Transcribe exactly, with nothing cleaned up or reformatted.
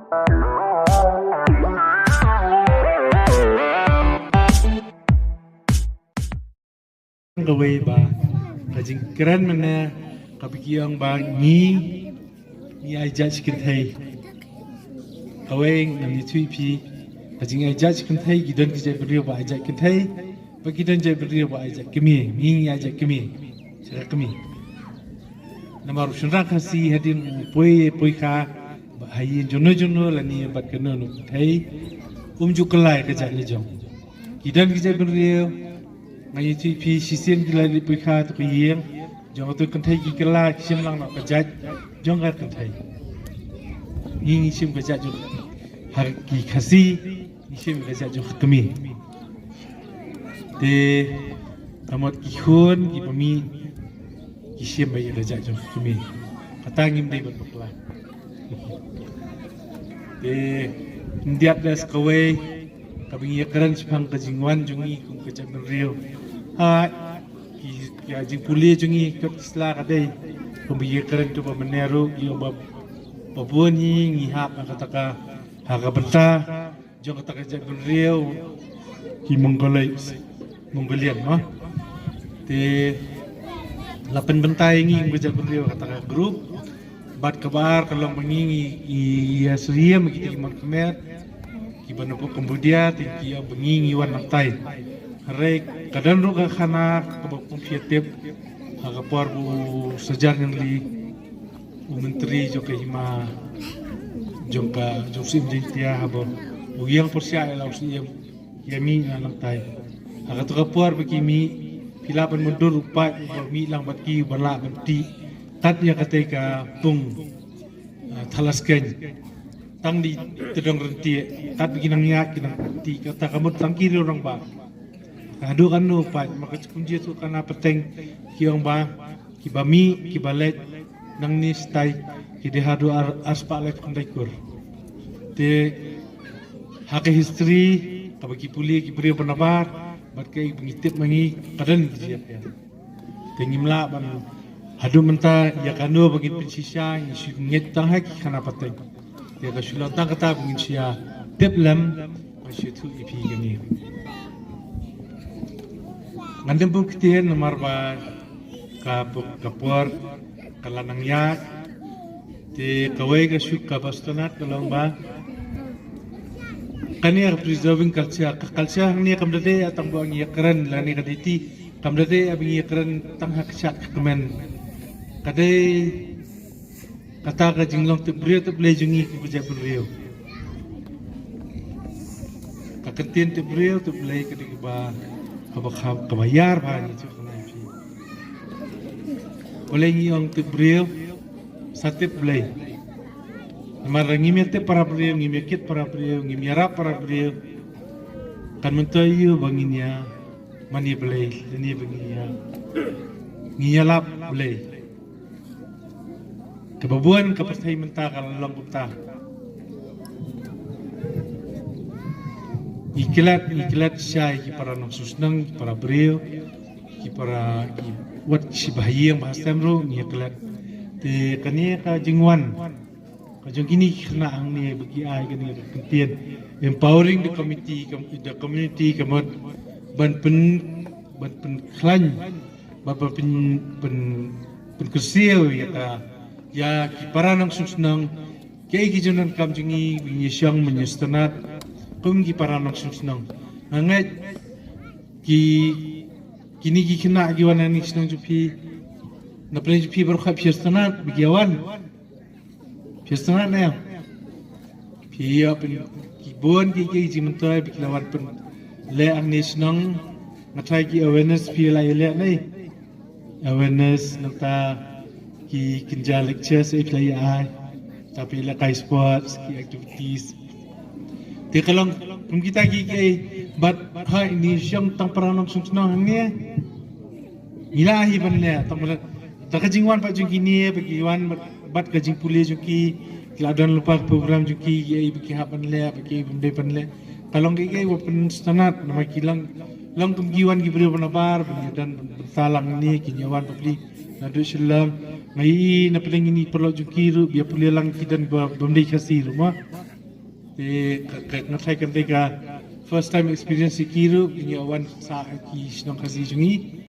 Kawei ba ka jingkren mynne ka ba ki ong ba ngi ngi ai jait kynthei. Kawei ngan ïathuh ïa phi, ka jingai jait kynthei, ki don ki jait bynriew ba ai jait kynthei, ba ki don jait bynriew ba ai jait kmie. Ngi ngi ai jait kmie. Sha ka kmie. Namar u shynrang Khasi hadien u poi poi kha ba ha ïing jong no jong no lane bad kano kano kynthei, um ju kylla ïa ka jait la jong. Ki don ki jait bynriew, nga ïathuh ïa phi, shisien ki la leit poi kha to ka ïing jong kato ka kynthei, ki kylla, ki shim lang noh ka jait jong ka kynthei. Ngi ngi shim ka jait jong, ha ki Khasi ngi shim ka jait jong ka kmie. Te ka mut ki khun kiba mih ki shim beit ïa ka jait jong ka kmie. Kata ngim dei ban bakla. Te ym diat de sa kawei kaba ngi ïakren shaphang ka jingwan jong ngi kum ka jaitbynriew. Ha ki, ki jingpule jong ngi, kot ki sla ka dei kumba ngi ïakren to ba mynne ruh, ïa ba, ba bun hi ngi hap ha kata ka, ha ka bynta jong kata ka jaitbynriew ki Mongoloid, Mongolian, mo. Te la pynbynta ïa ngi kum ka jaitbynriew kata ka group. Bad kaba ar ka long ba ngi ngi, ngi ïasyriem ïa kita ki mon khmer kiba na pdeng Cambodia, te ki ong ba ngi ngi wan nangtai. Hynrei ka don ruh ka khana kaba kum phi tip, ha ka por ba u Sajar Nangli, u myntri jong ka hima, jong ka, jong Syiem Jaiñtia, haba u ïeng pyrshah ïa la u Syiem, ïa mih na nangtai. Ha kato ka por ba ki mih, phi lah ban mutdur u paid uba mih lang bad ki, uba lah ban tih kat ïa katei ka pung, ah, Thadlaskeiñ. Tang dei tdong Ryntieh, kat ba ki nang ïaid ki nang tih, kata ka mut tang ki riew rangbah. Haduh katno pat, ma ka jingkynjia tu ka na pateng, ki ong ba kiba mih, kiba leit nangne shatai ki dei haduh ar, ar spah laiphew khyndai kur. Te ha ka history kaba ki pule ki briew ba nabar bad kaei ba ngi tip ma ngi, ka don ki jingïapher. Te ngim lah ban haduh mynta ïa kano ba ngin pynshisha, ngi shu ngeit tang ha ki khana pateng. Te ka shu long tang kata ba ngin shu ïa tip lem, ba shu ïathuh ïa phi kane. Ngan dem bun ktien namar ba ka, ka por ka la nang ïaid. Te kawei ka shu kaba sngewtynnat ka long ba kane ka preserving culture, ka culture hangne kam da dei tang ba ngi ïakren lane ka dei ti, kam da dei ba ngi ïakren tang ha ka shad ka kmen. Ka dei kata ka jinglong tip briew tip Blei jong ngi kum ka jaitbynriew. Ka kyntien tip briew tip Blei ka dei kaba, kaba, kaba ïar bha ngi shu kynmaw ïa phi. Balei ngi ong tip briew, sa tip Blei. Namar ngim ïa tip para briew, ngim ïa kit para briew, ngim ïarap para briew, kan myntoi aïu ba ngin ïa mane Blei, lane ba ngin ïa, ngin ïalap Blei. Kaba bun ka pyrthei mynta ka la long kumta. Ngi klet, ngi klet shai ki para nongshong shnong, ki para briew, ki para, ki wat shi ba ha ïing ba ha sem ruh ngi klet. Te kane ka jingwan ka jong kine ki khynnah hangne ba ki ai kane ka kyntien empowering the community, com-, the community, ka mut ban pyn, ban pynkhlaiñ, ban, ban pyn, pyn, pynkyrsiew ïa ka, ïa ki para nongshong shnong, kiei ki jingdonkam jong ngi, ba ngin ïashong, ba ngin ïasngewtynnat kum ki para nongshong shnong. Nga ngeit ki, kine ki khynnah ki wan na ki shnong jong phi, na pdeng jong phi baroh khat phi sngewtynnat ba ki ïa wan. Phi sngewtynnat ne em? Phi ïoh pyn, ki bun ki, ki jingmyntoi ba ki la wan pynleh hangne shnong. Nga tharai ki awareness phi la ïaleh ne. Awareness nangta ki kynja lectures phi la ïa ai. Ta phi lehkai sports, ki activities. Te ka long kum kita ki, ki, bad ha ngi shong tang para nongshong shnong hangne. Ngi la hi ban leh, tang ba da ka jingwan pat jong kine, ba ki wan bad, bad ka jingpule jong ki, ki la don lypa ka program jong ki, kiei ba ki hap ban leh, ba kiei bym dei ban leh. Ka long kiei kiei ba pynsngewtynnat, namar ki long, long kum ki wan ki briew ba nabar, ba ngi don ban, ban salang ne, ki ïa wan bapli naduh Shillong. Nga ïohi na pdeng kine ki paralok jong ki ruh, ba ïa pule lang ki don ba, bym dei Khasi ruh mo. Te ka, ka, nga tharai kan dei ka first time experience ïa ki ruh, ki ïa wan sah ki shnong Khasi jong ngi.